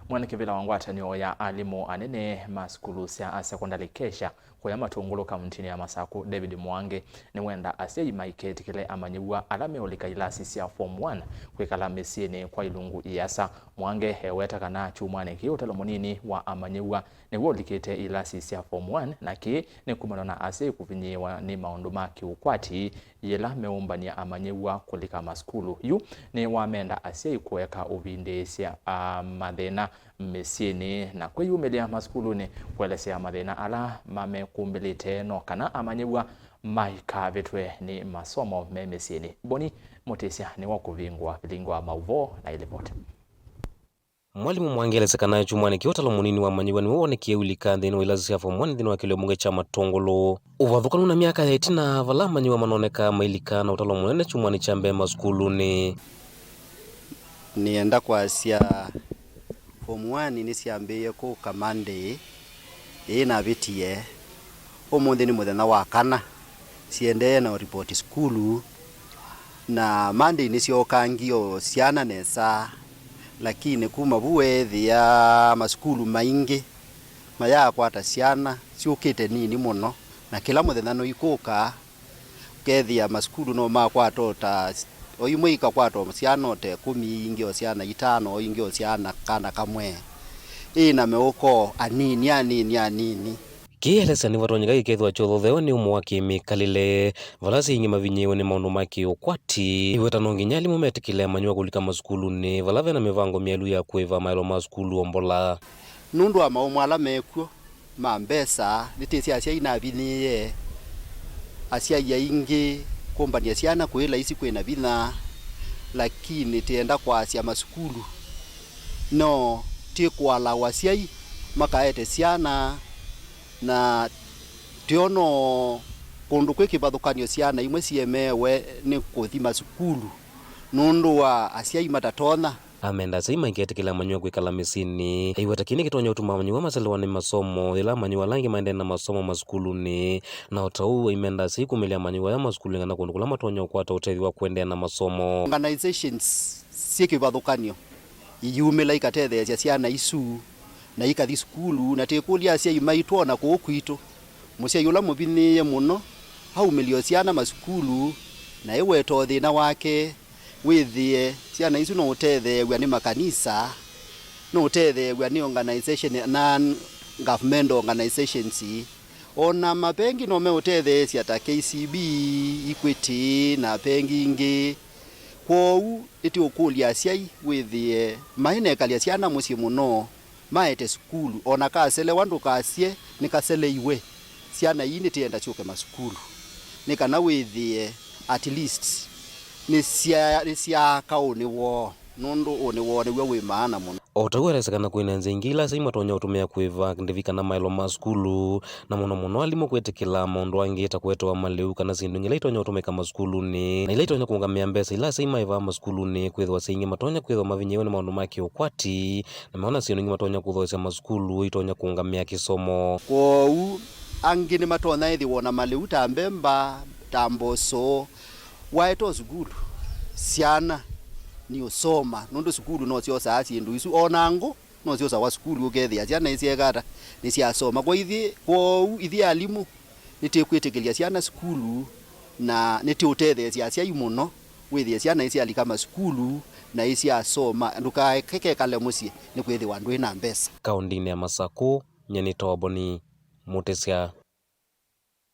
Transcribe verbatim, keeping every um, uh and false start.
Mwene kĩvĩla wa ngwatanĩo ya alimũ anene ma sukulu sya sekondalĩ KESHA kũya Matũngũlũ kauntinĩ ya Masakũ, David Mwangi, nĩwenda asyai maiketĩkĩle amanyĩw'a ala meũlika ilasi sya Form one kwĩkala mĩsyĩnĩ kwa ilungu iasa. Mwangi eweta kana kyumwanĩ kĩĩ ũtalo mũnini wa amanyĩw'a nĩw'o ũlikĩte ilasi sya Form one, na kĩĩ nĩ kumana na asyai kũvinyĩĩwa nĩ maũndũ ma kĩũkwati yĩla meũmbany'a amanyĩw'a kũlika masukulu. Yu nĩwamenda asyai kũeka ũvindĩĩsya, a, mathĩna mĩsyĩnĩ na kwĩyumĩlya masukulunĩ kũelesya mathĩna ala mamekũmbĩlĩte no kana amanyĩw'a maikavĩtwe nĩ masomo me mĩsyĩnĩ. Boni Mũtĩsya nĩwe ũkũvingũa vilingi wa maũvoo na ilivoti. Mwalimũ Mwangi elesya kana kyumwanĩ kĩĩ ũtalo mũnini wa amanyĩw'a nĩw'o wonekie ũilika nthĩnĩ wa ilasi sya Form one nthĩnĩ wa kĩlio mbunge kya Matũngũlũ. Ũvathũkanu na myaka ya ĩtina, vala amanyĩw'a manoneka mailika na ũtalo mũnene kyumwanĩ kya mbee masukulunĩ. Nĩenda kwasya Form one nĩsyambĩĩe kũka Monday ĩĩ navĩtie. Ũmũnthĩ nĩ mũthenya wa kana, siendee na ũripoti sukulu, na Monday nĩsyookangie o syana nesa, lakini kuma vu weethĩa masukulu maingĩ mayaakwata syana syũkĩte nini mũno, na kĩla mũthenya noikũka, ũkethĩa masukulu no makwata o ta, o imwe ikakwata o syana o ta ĩkũmi, ingĩ o syana itano, o ingĩ o syana kana kamwe, ĩĩ na meũko anini, anini, anini. Kĩĩ elesya nĩvatonyeka kĩkethĩwa kyothothewe nĩ ũmo wa kĩmĩkalĩle, vala asyai aingĩ mavinyĩĩwe nĩ maũndũ ma kĩũkwati. Iweta no nginya alimũ metĩkĩle amanyĩw'a kũlika masukulunĩ vala vena mĩvango myaĩlu ya kũĩva maelo ma sukulu o mbola. Nũndũ wa maũmũ ala mekw'o ma mbesa, nĩtĩsĩ asyai navinyĩĩe. Asyai aingĩ kũmbany'a syana kwĩ laisi kwĩ na vinya, lakini tĩenda kwasya masukulu no tĩkũalawa asyai makaete syana, na tĩono kũndũ kwĩ kĩvathũkany'o syana imwe siemeewe nĩ kũthi masukulu nũndũ wa asyai matatonya. Amenda asyai maiketĩkĩla amanyĩw'a kwĩkala mĩsyĩnĩ. Aiweta kĩĩ nĩkĩtonya ũtuma amanyĩw'a maselewa nĩ masomo, yĩla amanyĩw'a ala angĩ maendee na masomo masukulunĩ. Na o ta ũu, aimenda asyai kũmĩlya amanyĩw'a aya masukulunĩ kana kũndũ kũla matonya ũkwata ũtethyo wa kũendeea na masomo. Organizations syĩ kĩvathũkany'o iyumĩla ikatetheesya syana isu na ikathi sukulu, na tĩkũlya asyai maitũ o na kũũ kwitũ. Mũsyai ũla mũvinyĩĩe mũno aumĩlye o syana masukulu na ĩweta o thĩna wake. Wĩthĩe syana isu no ũtetheew'a nĩ makanisa, no ũtetheew'a nĩ organization, non-governmental organizations, o na mapengi no meũtetheesya ta K C B, Equity na pengi ingĩ. Kwoou nĩtũũkũlya asyai wĩthĩe maĩ na ĩkalya syana mũsyĩ mũno. Maete sukulu, o na kaselewa ndũkasye nĩkaseleiwe. Syana ii nĩtĩenda syũke masukulu, nĩ kana wĩthĩe at least nĩsya-, nĩsyaaka ũnĩ woo, nũndũ ũnĩ woo nĩw'o wĩ maana mũno. O ta ũu elesya kana kwĩ na nzĩa ingĩ ila asyai matonya ũtũmĩa kũĩva ndĩvi kana maelo ma sukulu, na mũno mũno alimũ kwĩtĩkĩla maũndũ angĩ ta kũetewa malĩu kana syĩndũ ingĩ ila itonya ũtũmĩka masukulunĩ, na ila itonya kũũngamĩa mbesa ila asyai maĩvaa masukulunĩ, kwĩthĩwa asyai aingĩ matonya kwĩthĩwa mavinyĩĩwe nĩ maũndũ ma kĩũkwati. Na meona syĩndũ ingĩ matonya kũthoosya masukulu itonya kũũngamĩa kĩsomo. Kwoou, angĩ nĩmatonya ĩthĩwa na malĩu ta mbemba, ta mboso. Waete o sukulu, syana niũsoma, nũndũ sukulu no syosaa syĩndũ isu. O na ngũ no syosawa sukulu, ũkethĩa syana nĩsyeeka ata, nĩsyasoma. Kwa ithyĩ, kwoou ithyĩ alimũ, nĩtĩkwĩtĩkĩlya syana sukulu, na nĩtĩũtetheesya asyai mũno wĩthĩe syana nĩsyalika masukulu na nĩsyasoma. Ndũkaeke kekale mũsyĩ, nĩkwĩthĩwa ndwĩ na mbesa. Kaũndĩnĩ ya Masakũ, nyie nĩ Toboni Mũtĩsya.